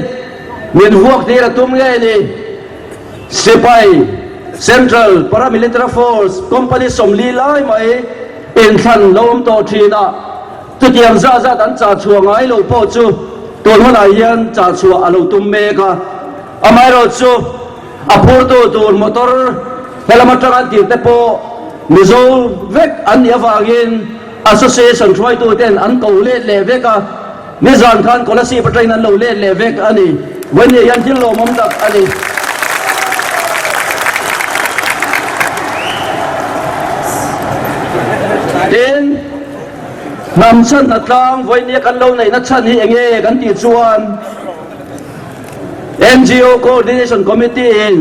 min vuak tir a tum ngei a ni. Sipai, Central Paramilitary Force, Company 40 lai mai inthlan lo awm tawh thin a, Chutiang zah zat an chah chhuah ngai lo pawh chu tun hunah hian chah chhuah a lo tum mek a. Amaherawhchu a phurtu tur motor helam atang an tirte pawh Mizo vek an nih avangin Association hruaituten an ko let leh vek a. Nizan khan Kolasib atangin an lo let leh vek a ni. Vawiin hian thil lawmawm tak a ni. Tin. Hnam chhanna tlang vawinia kan lo neihna chhan hi eng nge kan tih chuan NGO Coordination Committee in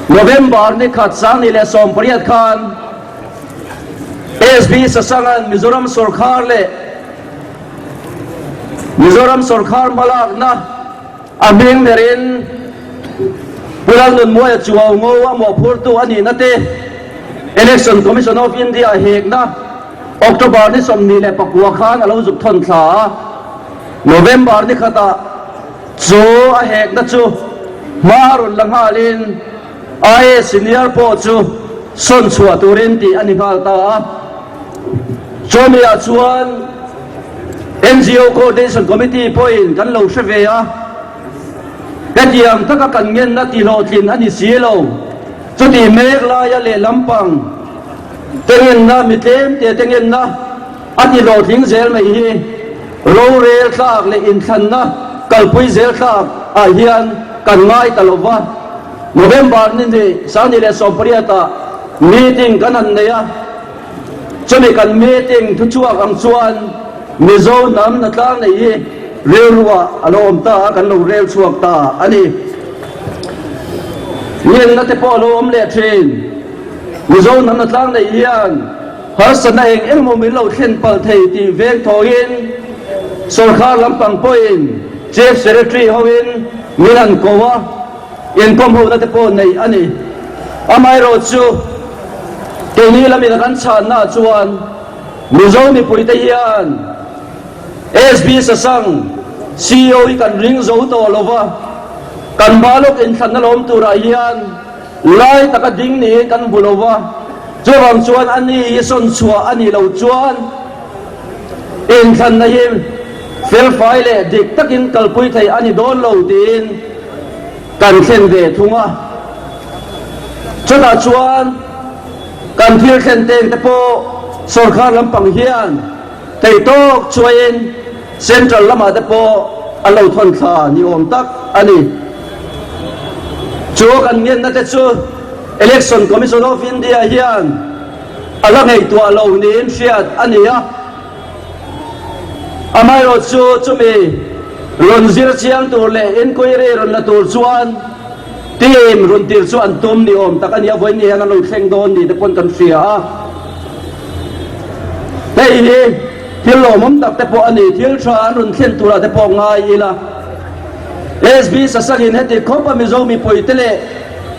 November ni khat 2018 khan SB Sasangan Mizoram sawrkhar leh Mizoram sawrkhar hmalakna A hming berin Pu Lalnunmuaia Chuau ngo a mawhphurtu a nihna te, Election Commission of India hekna October ni 29 khan a lo zuk thawn thla a, November ni khatah chu a hekna chu hma rawn la nghalin IAS Senior pawh chu sawn chhuah turin tih a ni nghal ta a. Chawmiah chuan NGO Coordination Committee pawhin kan lo hre ve a, hetiang taka kan ngenna tihlawhtlin a ni si lo. Chutih mek laia lehlam pang te ngenna, mi tlem te te ngenna a tihlawhtling zel mai hi rorel tlak leh inthlanna kalpui zel tlak ah hian kan ngai ta lo va. November ni hnih, 2018 ah meeting kan han nei a. Chumi kan meeting thuchhuak ang chuan Mizo hnam hnatlang nei hi rilruah a lo awm ta a, kan lo rel chhuak ta a ni. Ngenna te pawh a lo awm leh thin. Mizo hnam hnatlang nei hian harsatna eng eng emaw min lo thlen palh thei tih veng thawhin sawrkar lampang pawhin Chief Secretary hoin min han ko a. Inkawm hona te pawh neih a ni. Amaherawhchu, keini lamin a kan chhanna chuan Mizo mipuite hian SB Sasang CEO hi kan ring zo tawh lo va, kan hma lawk inthlanna lawm turah hian lai taka ding niin kan hmu lo va, chuvang chuan a ni hi sawn chhuah a nih loh chuan inthlanna hi felfai leh dik takin kalpui theih a ni dawn lo tiin Kan thlen ve thung a, chutah chuan kan thil thlen teng te pawh sawrkar lampang hian theihtawk chuaiin central lamah te pawh an lo thawn thla ni awm tak a ni. Chu kan ngenna te chu Election Commission of India hian a la ngaihtuah lo niin hriat a ni a. Amaherawhchu chumi rawn zir chiang tur leh inquiry rawn la tur chuan team rawn tir chu an tum ni awm tak a ni a, vawiin ni hian an lo thleng dawn ni te pawn kan hria a. Hei hi thil lawmawm tak te pawh a ni, thil tha an rawn thlen turah te pawh ngai ila. SB Sasangin heti khawp a Mizo mipuite leh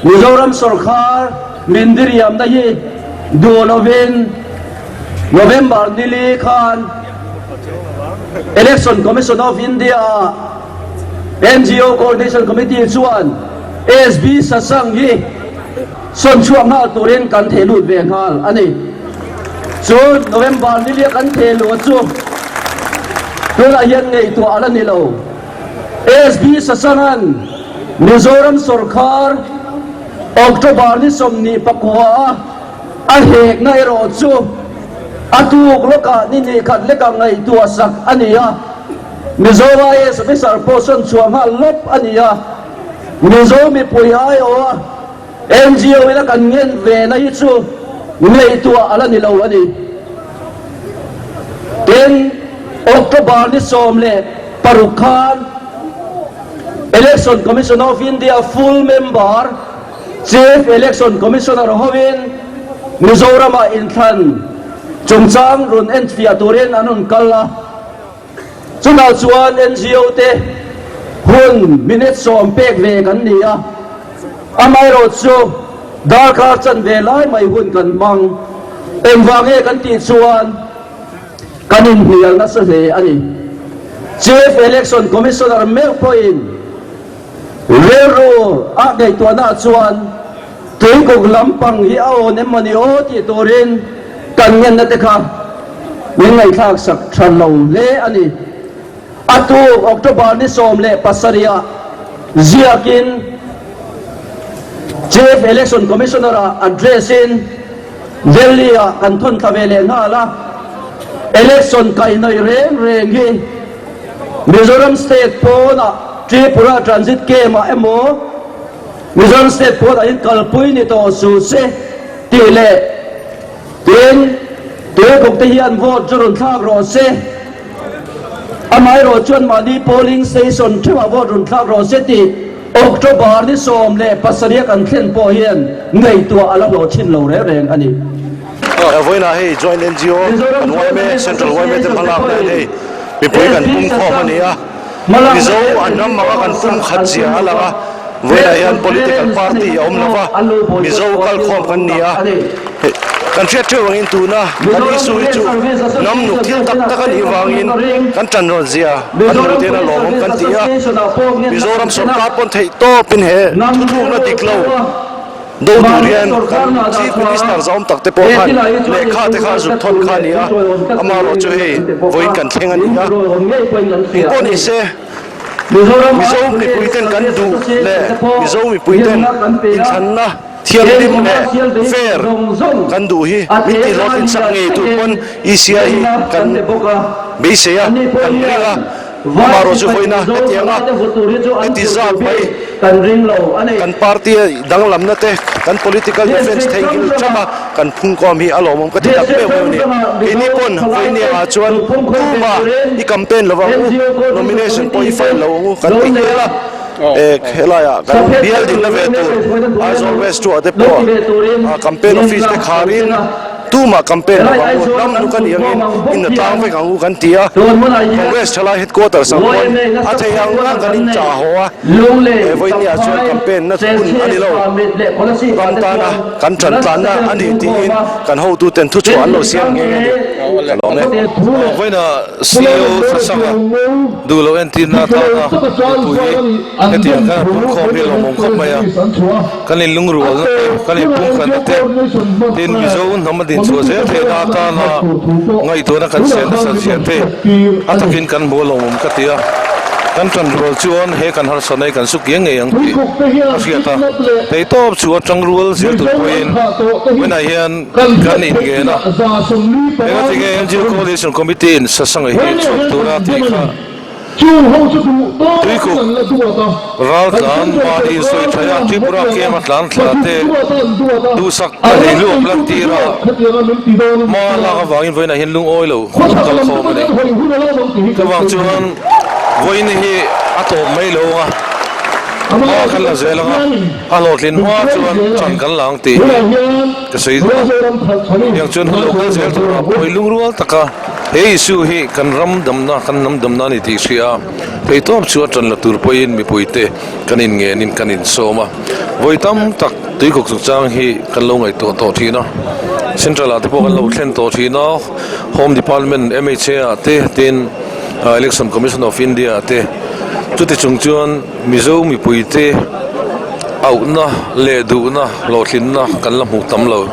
Mizoram sawrkhar min diriamna hi duh lovin, November ni li khan Election Commission of India ah NGO Coordination Committee chuan SB Sasang hi sawn chhuak nghal turin kan theh lut ve nghal a ni. Chu November ni lia kan theh luh chu tunah hian ngaihtuah a la ni lo. SB Sasangan Mizoram sawrkhar October ni 29 a A hekna erawh chu a tuk lawkah ni hnih khat lekah ngaihtuah sak a ni a, Mizo IAS officer pawh sawn chhuah nghal lawp a ni a, Mizo mipui aiawha NGO ina kan ngen ve na hi chu ngaihtuah a la ni lo a ni. Tin, October ni 16 khan Election Commission of India full member Chief Election Commissioner hovin Mizoramah inthlan chungchang rawn enfiah turin an rawn kal a. Chutah chuan NGO te hun minute sawm pek ve kan ni a, amaherawh chu darkar chanve lai mai hun kan hmang. Engvang nge kan tih chuan kan inhnial nasa hle a ni. Chief Election Commissioner meuh pawhin rilru a ngaihtuahnaah chuan Tuikuk lampang hi a awn em mawni aw tih turin kan ngenna te kha min ngaihthlak sak tha lo hle a ni. A tuk October ni 17 ah ziakin Chief Election Commissioner ah address in Delhi ah kan thawn thla ve leh nghal a, Election kaihhnawih reng reng hi Mizoram State pawnah Tripura Transit Camp ah emaw Mizoram State pawnah hian kalpui ni tawh suh se tih leh tin Tuikuk te hian vote chu rawn thlak rawh se, amaherawh chuan mahni polling station theuhah vote rawn thlak rawh se tih October ni 17 a kan thlen pawh hian ngaihtuah a la hlawh thin lo reng reng a ni. Vawiinah hei Joint NGO kan yma Central yma te hmalakna in hei mipui kan pumkhawm a ni a. Mizo an ram anga kan pum khat zia a lang a, vawiinah hian political party a awm lo va, Mizo kalkhawm kan ni a, kan hriat theuh angin tuna kan issue hi chu hnam nuk thil tak tak a nih vangin kan tan rawn zia kan hmuh te hian a lawmawm kan ti a, Mizoram sawrkar pawn theih tawpin he thuthlukna dik lo. Do tur hian kan Chief Minister zahawm tak te pawh khan lehkha te kha zuk thawn kha a ni a, amaherawh chu hei vawiin kan thleng a ni a, engpawh ni se Mizo mipui ten kan duh leh Mizo mipui ten inthlanna thianghlim leh fair kan duh hi min ti hlawhtlin sak ngei tur pawn ECI hi kan beisei a, kan ring a. Amaherawh chu vawiina hetianga heti zat mai kan party danglamna te kan political difference theihnghilh thap a kan phungkawm hi a lawmawm ka ti tak meuh meuh a ni. Keini pawn vawiini angah chuan tuma i campaign lo ang u, nomination pawh i file lo ang u kan ti hial a, helaiah kan bial dinna ve tur Aizawl West 2 ah te pawh campaign office te kharin, Tumah campaign lo ang u, ram hnuk a nih angin in a tlang vek ang u kan ti a, Congress thalai headquarters ah khuan a thei ang ang kan inchah haw a, he vawinia chuan campaign na hun a ni lo, ram tana kan tan tlanna a nih tiin kan hotuten thuchhuah an lo siam nghe nghe a ni. Ka lawm e. Vawiina CEO Thlasanga duh loh entirna atana mipui hetiang khan an pumkhawm hi a lawmawm khawp mai a. Kan inlungrualna te, kan inpumkhatna te, tin Mizo hnam a dinchhuah zel theihna atana ngaihtuahna kan siam nasat zia te a takin kan hmu a lawmawm ka ti a. Kan tanrual chuan he kan harsatna hi kan su kiang ngei ang tih a hriat a. Theihtawp chu a tangrual zel tur pawhin vawiinah hian kan inngen a. Engati nge NGO Coalition Committee in Sasanga hi chhuak tura tih kha Tuikuk ral tlan mahni insawi thaih a, Tripura camp a tlan thla te duhsak ka hlei luak lan tir a, hma lak avangin vawiinah hian lungawi lo an kal khawm a ni. Chuvang chuan vawiin hi a tawp mai lo ang a, hma kan la zel ang a, a hlawhtlin hma chuan chan kan la ang tih hi ka sawi duh a. Tiang chuan hun lo kal zel turah pawi lungrual taka He issue hi kan ram damna, kan hnam damna a ni tih hria a, theihtawp chu a tan la tur pawhin mipuite kan inngenin kan insawm a. Vawi tam tak tuikawk chungchang hi kan lo ngaihtuah tawh thin a, Central ah te pawh kan lo thlen tawh thin a, Home Department, MHA ah te, tin Election Commission of India ah te. Chuti chung chuan Mizo mipuite auhna leh duhna hlawhtlinna kan la hmuh tam lo.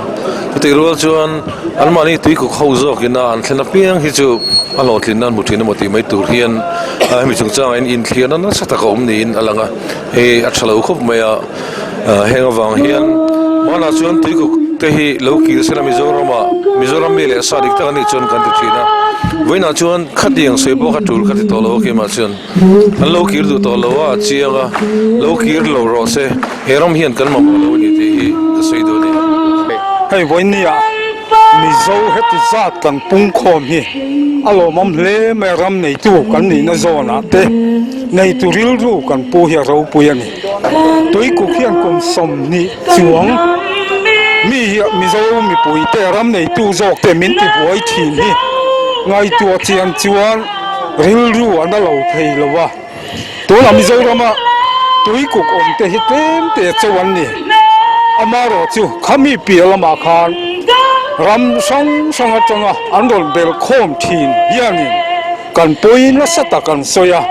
Chutih rual chuan anmahni tuikuk ho zawkina an thlen apiang hi chu a hlawhtlinna an hmu thin emaw tih mai tur hian hemi chungchangah hian inthliarna nasa tak a awm niin a lang a, hei a tha lo khawp mai a, heng avang hian hmanah chuan tuikuk te hi lo kir sela Mizoramah Mizoram mi leh sa dik tak anih chuan kan ti thin a, vawiinah chuan khatiang sawi pawh kha tul ka ti tawh lo a keimah chuan. An lo kir duh tawh lo a, a chiang a, lo kir lo rawh se, he ram hian kan mamawh lo a ni tih hi ka sawi duh a ni. Hei vawiin ni ah Mizo heti zat kan pungkhawm hi a lawmawm hle mai a, ram neitu kan nihna zawnah te neitu rilru kan pu hi a ropui a ni. Tuikuk hian kum 20 chuang mi hi Mizo mipui te ram neitu zawk te min tibuai thin hi ngaihtuah chian chuan rilru a na lo thei lo a. Tunah Mizorama tuikuk awm te hi tlem te chauh an ni. Amaherawh chu khami piah lamah khan ram hrang hrang atanga an rawn belh khawm thin hianin kan pawi nasa tak an sawi a.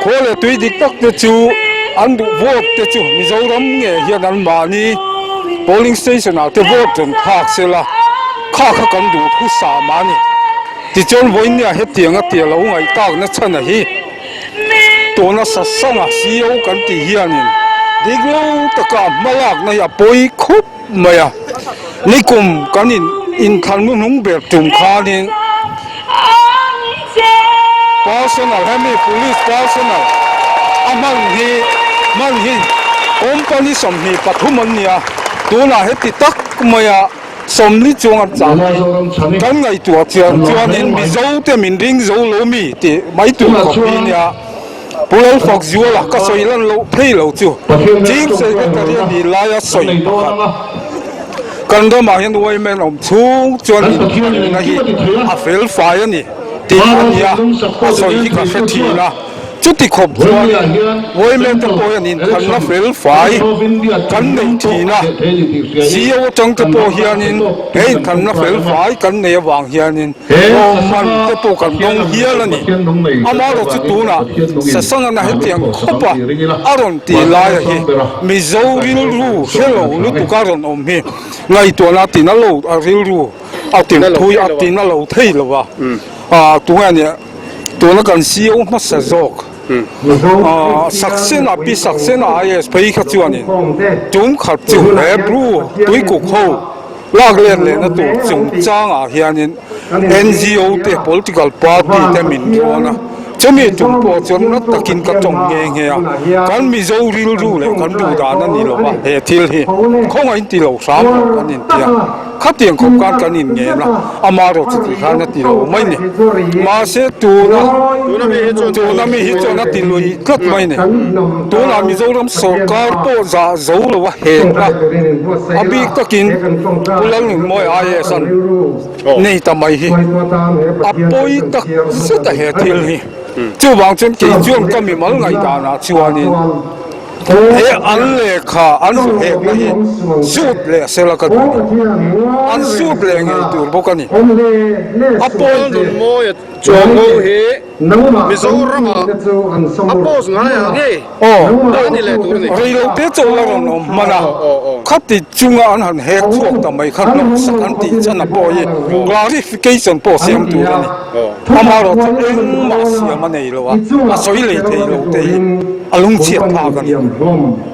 Khua leh tui dik tak te chu an duh vote te chu Mizoram nge hian an mahni polling station ah te vote rawn thlak sela kha kha kan duh thusa mah a ni. Tichuan vawinia hetiang a tia lo ngaih takna chhan a hi tuna Sasanga CEO kan tih hianin dik lo taka a hma lakna hi a pawi khup mai a, nikum kan in inthlan hnuhnung ber tum khanin personal hemi police personal a hman hi hman hi company 23 an ni a, tunah heti tak maia. 40 chuang an chah mai. Kan ngaihtuah chian chuanin Mizo te min ring zo lo mi tih mai tur khawp hi nia. Pu Lalfakzuala ka sawi lan loh phei lo chu Chief Secretary a nih laia sawi pakhat. Kan ramah hian yma awm chhung chuan inthlanna hi a fel fai a ni tih a nia a sawi hi ka hre thin a. Chuti khawp chuan yma te pawh hian inthanna fel fai kan nei thin a, CEO atang te pawh hianin he inthanna fel fai kan nei avang hianin lawmman te pawh kan dawng hial a ni. Amaherawh chu tunah Sasangana hetiang khawpa a rawn tih laia hi Mizo rilru hre lo lutuk a rawn awm hi ngaihtuahna tina lo a rilru a tih a tina lo thei lo a, tunge nia. Tuna kan CEO hmasa zawk Saxena Pi Saxena IAS phei kha chuanin tum khat chu he Bru tuikuk ho lak let lehna tur chungchangah hianin NGO te political party te min rawn a, chumi tum pawh chuan na takin ka tawng nghe nghe a, kan Mizo rilru leh kan duh dan a ni lo va he thil hi khawngaih in ti lo hram lo kan inti a. Khatiang khawp khan kan inngen a, amaherawh chu tih khan a ti lo mai ni. Mahse tuna tuna mi hi chuan a ti lui tlat mai ni. Tunah Mizoram sawrkar pawh zah zo lo a hek a, a bik takin Pu Lalnunmawi IAS an nei ta mai hi a pawi tak zet a he thil hi. Chuvang chuan kei chuan ka mimal ngaihdanah chuanin, He an lehkha an zu hekna hi sut leh sela ka duh a ni. An sut leh ngei tur bawk a ni. A pawl nun mawi a chuang ho hi Mizoram ah a post ngai ah ngei a ni leh tur a ni. Rei lo te chaw la rawn awm hman a, khati chunga an han hek chhuak ta mai kha hnawksak an tih chhan a pawh hi clarification pawh siam tur a ni. Amaherawhchu engmah siam a nei lo a, a sawi lei thei lo te hi a lungchhiat phak a ni.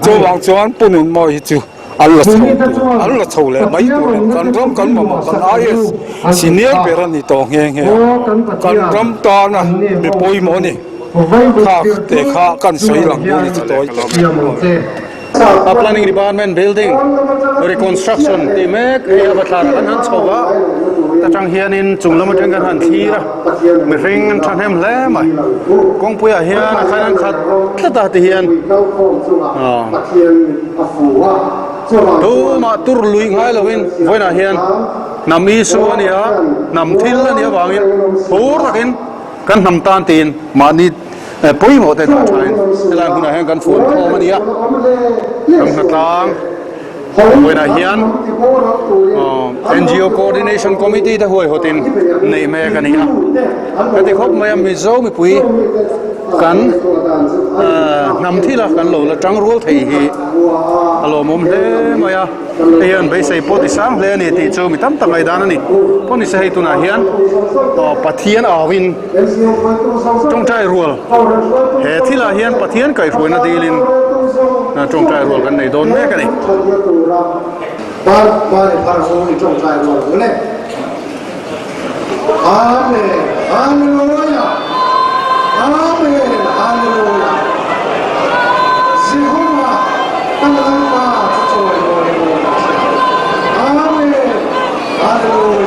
Chuvang chuan Pu Nunmawi hi chu an la chho tur, an la chho leh mai tur in kan ram kan mamawh kan IAS senior ber a ni tawh nghe nghe a, kan ram tana mi pawimawh a ni. Kha te kha kan sawi lang dawn a ni chu tawi tak. A Planning Department building reconstruction tih mek hei a bathlar ah kan han chho a, ta tang hianin chung lam atang kan han thlir a, mihring an thahnem hle mai, kawngpui ah hian a khain an khat tlat a ti hian aw tumah tur lui ngai lovin vawiinah hian hnam issue a ni a, hnam thil a nih avangin phur takin kan hnam tan tiin mahni. Pawimawh te dah thain helai hmunah hian kan fuan khawm a ni a, kan hnatlang vawiinah hian NGO Coordination Committee te huaihawtin neih mek a ni a, ka ti khawp mai a Mizo mipui kan hnam thila kan lo la tang rual thei hi a lawmawm hle mai a. Hei hian beisei pawh ti sang hle a ni tih chu mi tam tak ngaihdan a ni. Pawh ni se hei tunah hian aw Pathian auin tawngtai rual he thilah hian Pathian kaihhruaina dilin tawngtai rual kan nei dawn mek a ni. Amen Hallelujah Amen Hallelujah Jehovah kan Lalpa chu chawi mawi mawi ang che Amen Hallelujah.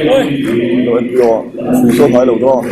Lo en pui aw a sawi ngai lo dawn.